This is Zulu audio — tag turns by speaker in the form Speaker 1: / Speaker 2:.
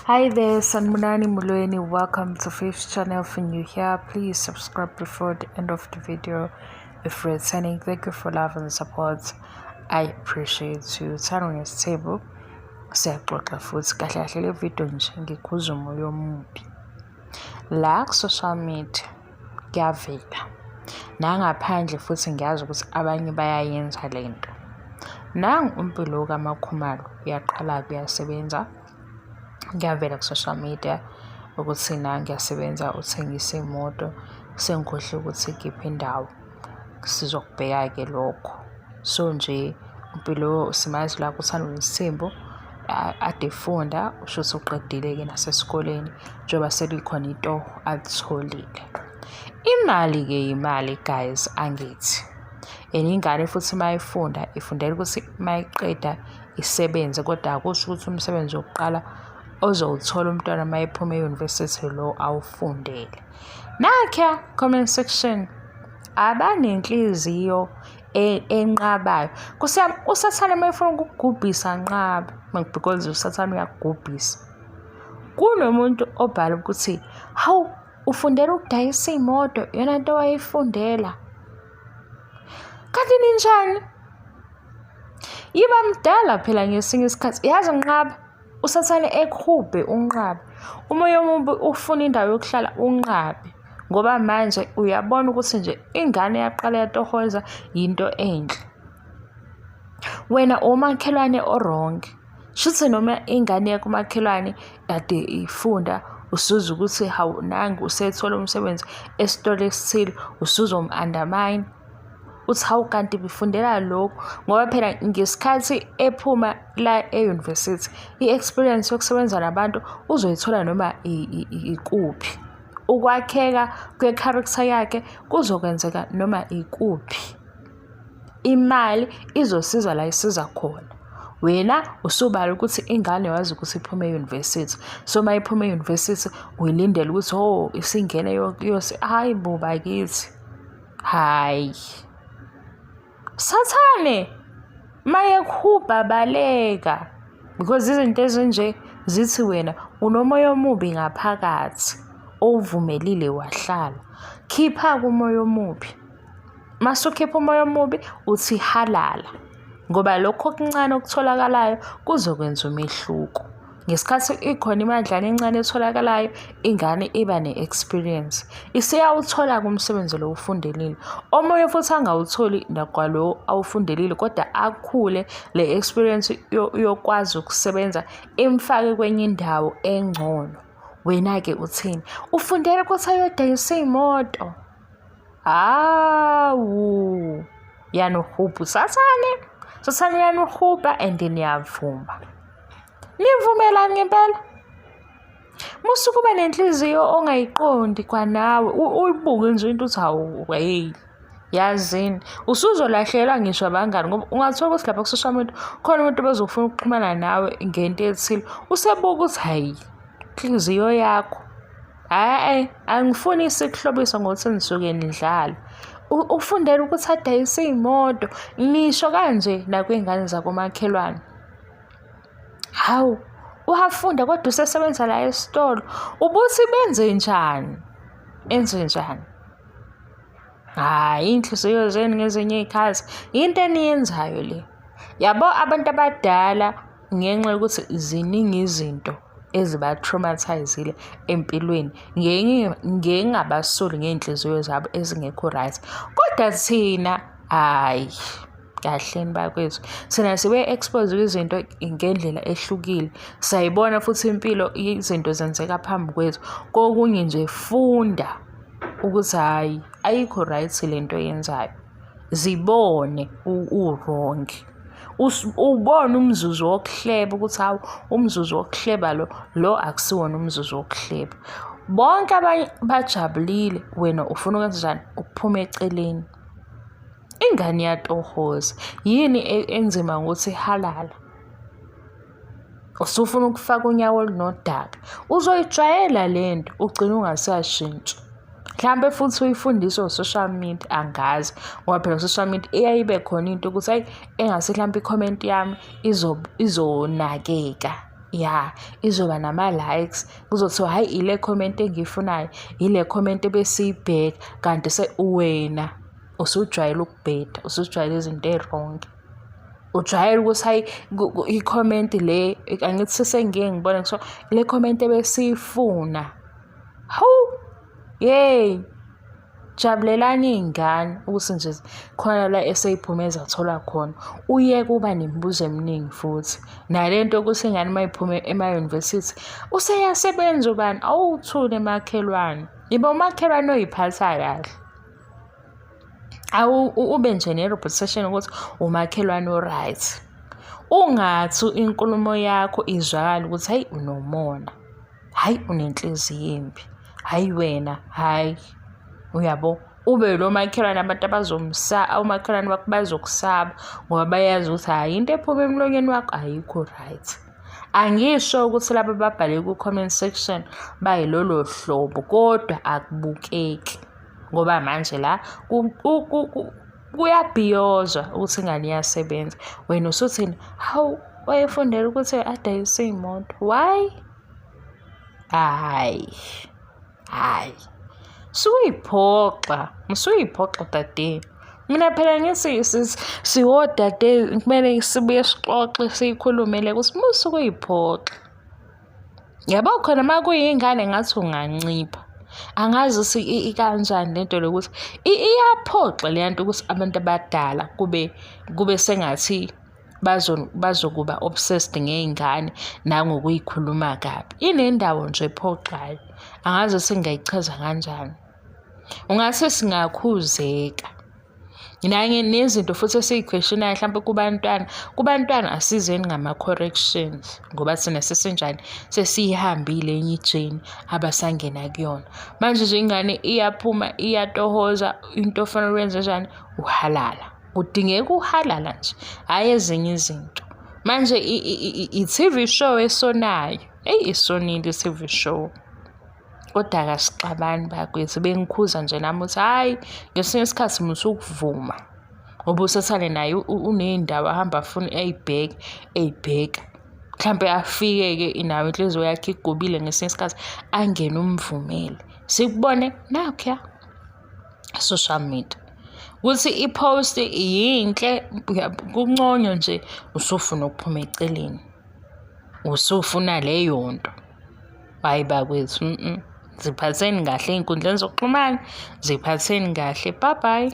Speaker 1: Hi there, Sanbonani Molweni. Welcome to Fifth Channel. If you're new here, please subscribe before the end of the video. If you're returning, thank you for love and support. I appreciate you. Uthando Nesithembu siyaxoxa futhi kahle kahle le video nje ngikhuza umoya omubi. La ku-social media kuyavela nangaphandle futhi ngiyazi ukuthi abanye bayayenza le nto. Nangu uMpilo kaMakhumalo uyaqala-ke uyasebenza kuyavela ku-social media ukuthi nangu uyasebenza uthengisa iy'moto sengikhohlwe ukuthi ikiphi indawo. Sizokubheka-ke lokho. So nje uMpilo simazi la kuThando Nesithembu ade efunda kushuthi uqedile-ke nasesikoleni njengoba selikhona itoho alitholile. Imali-ke yimali guys, angithi. And ingane futhi uma ifunda ifundela ukuthi uma iqeda isebenze kodwa akusho ukuthi umsebenzi wokuqala ozowuthola umntwana uma ephuma e-university lo awufundele. Nakhiya comment section abanenhliziyo enqabayo. Nkosi yami, uSathane uma efuna ukukugubhisa nqaba because uSathane uyakugubhisa. Kunomuntu obhala ukuthi hawu ufundela ukudayisa iy'moto iyona nto wayifundela. Kanti ninjani? Yiba mdala phela ngesinye isikhathi yazi nqaba uSathane ekuhubhe unqabe. Umoya omubi ufuna indawo yokuhlala unqabe ngoba manje uyabona ukuthi nje ingane yaqala yatohoza yinto enhle. Wena umakhelwane o-wrong. Shuthi noma ingane yakumakhelwane kade ifunda usuzwa ukuthi hawu nangu usethola umsebenzi esitolo esithile usuzomu-undermine uthi hawu kanti befundela lokhu ngoba phela ngesikhathi ephuma la e-university i-experience yokusebenza nabantu uzoyithola noma ikuphi. Ukwakheka kwe-character yakhe kuzokwenzeka noma ikuphi. Imali izosiza la isiza khona. Wena usubala ukuthi ingane wazi ukuthi iphume e-university. So uma iphuma e-university uyilindele ukuthi oh isingene yose hayi bo bakithi. Hhayi. Sathane mayekuhubha baleka because izinto ezinje zithi wena unomoya omubi ngaphakathi owuvumelile wahlala. Khipha-ke umoya omubi. Masukhipha umoya omubi uthi halala ngoba lokho okuncane okutholakalayo kuzokwenza umehluko. Ngesikhathi ikhona imadlana encane etholakalayo, ingane iba ne-experience. Isiyawuthola-ke umsebenzi lo owufundelile. Omunye futhi angawutholi nakwalo awufundelile kodwa akhule le experience yokwazi ukusebenza imfake kwenye indawo engcono. Wena-ke uthini? Ufundela ukuthi ayodayisa iy'moto. Hawu, uyanuhubha uSathane. Sathane uyanuhubha and niyavuma. Nivumelani ngempela? Musa ukuba nenhliziyo ongayiqondi kwanawe uyibuke nje into uthi hawu hey yazini usuzolahlekelwa ngisho abangani ngoba ungathola ukuthi lapha ku-social media khona umuntu obezofuna ukuxhumana nawe ngento ethile usebuka ukuthi hayi inhliziyo yakho hhayi angifuni sikuhlobisa ngokuthi nisuke nidlala ufundela ukuthi adayise iy'moto ngisho kanje nakwiy'ngane zakomakhelwane. Hawu, wafunda kodwa usesebenza la esitolo. Ubuthi benze njani? Enze njani? Hhayi, iy'nhliziyo zenu ngezinye iy'khathi into eniyenzayo le. Yabo abantu abadala ngenxa yokuthi ziningi izinto eziba-traumatise-ile empilweni ngeke ngingabasoli ngey'nhliziyo zabo ezingekho right. Kodwa thina hhayi. Kahleni bakwethu. Thina sibe expose kwizinto ngendlela ehlukile. Sayibona futhi impilo izinto zenzeka phambi kwethu. Kokunye nje funda ukuthi hhayi ayikho right le nto oyenzayo. Zibone u-wrong. Ubone umzuzu wokuhleba ukuthi hawu umzuzu wokuhleba lo, lo akusiwona umzuzu wokuhleba. Bonke abanye bajabulile wena ufuna ukwenzenjani? Ukuphuma eceleni. Ingane iyatohoza. Yini enzima ngokuthi halala? Usufuna ukufaka unyawo olunodaka. Uzoyijwayela le nto ugcine ungasashintshi. Mhlampe futhi uyifundiswe u-social media angazi ngoba phela u-social media iyaye ibe khona into ukuthi hhayi engase hlampe i-comment yami izonakeka. Ya, izoba nama-likes, kuzothiwa hhayi ile comment engiyifunayo, ile comment ebesiyibheka, kanti wena usujwayele ukubheda, usujwayele izinto ey'-wrong. Ujwayele ukuthi hhayi i-comment le, angithi sengike ngibone kuthiwa le comment ebesiyifuna. Hawu, yeyi! Jabulelani iy'ngane ukuthi nje khona la eseyiphume zathola khona. Uyeke ukuba nemibuzo eminingi futhi. Nale nto yokuthi ingane uma iphume ema-university useyasebenza ubani, awuthule makhelwane. Yiba umakhelwane oy'phatha kahle. Ube nje ne-reputation ukuthi umakhelwane o-right. Ungathi inkulumo yakho izwakale ukuthi hhayi unomona. Hhayi unenhliziyo embi, hhayi wena, hhayi. Uyabo? Ube lo makhelwane abantu omakhelwane bakho bazokusaba ngoba bayazi ukuthi hhayi into ephuma emlonyeni wakho ayikho right. Angisho ukuthi laba ababhale ku-comment section bayilolo hlobo kodwa akubukeki ngoba manje la kuyabhiyozwa ukuthi ingane iyasebenza. Wena usuthini? Hawu, wayefundela ukuthi adayise iy'moto. Why? Hhayi, hhayi. Suyiphoxa, usuyiphoxa dade. Mina phela ngithi siwodade kumele sibuye sixoxe siyikhulume le ukuthi musa ukuyiphoxa. Yabo khona uma kuyingane ngathi ungancipha. Angazi ukuthi ikanjani le nto le ukuthi iyaphoxa leya nto ukuthi abantu abadala kube kube sengathi bazokuba obsessed ngey'ngane nangokuyikhuluma kabi. Inendawo nje ephoxayo. Angazi ukuthi ngingayichaza kanjani. Ungase singakhuzeka. Nezinto futhi esiyi-question-ayo hlampe kubantwana, kubantwana asizeni ngama-corrections ngoba thina sesinjani, sesiyihambile enye i-journey abasangena kuyona. Manje nje ingane iyaphuma iyatohoza into ofanele uyenze njani, uhalala. Kudingeka uhalala nje, hhayi ezinye izinto. Manje i-T_V show esonayo, eyi isonile i-T_V show. Kodwa akasixabani bakwethu bengikhuza nje nami ukuthi hhayi ngesinye isikhathi musa ukuvuma ngoba usathane naye uney'ndawo ahamba afune ey'bheke ey'bheka. Mhlampe afike-ke nawe inhliziyo yakhe igobile ngesinye isikhathi angene umvumele. Sikubone nakhuya social media ukuthi i-post yinhle kunconywe nje usufuna ukuphuma eceleni, usufuna leyo nto. Hhayi bakwethu ziphatheni kahle ey'nkundleni zokuxhumana, ziphatheni kahle. Bye bye.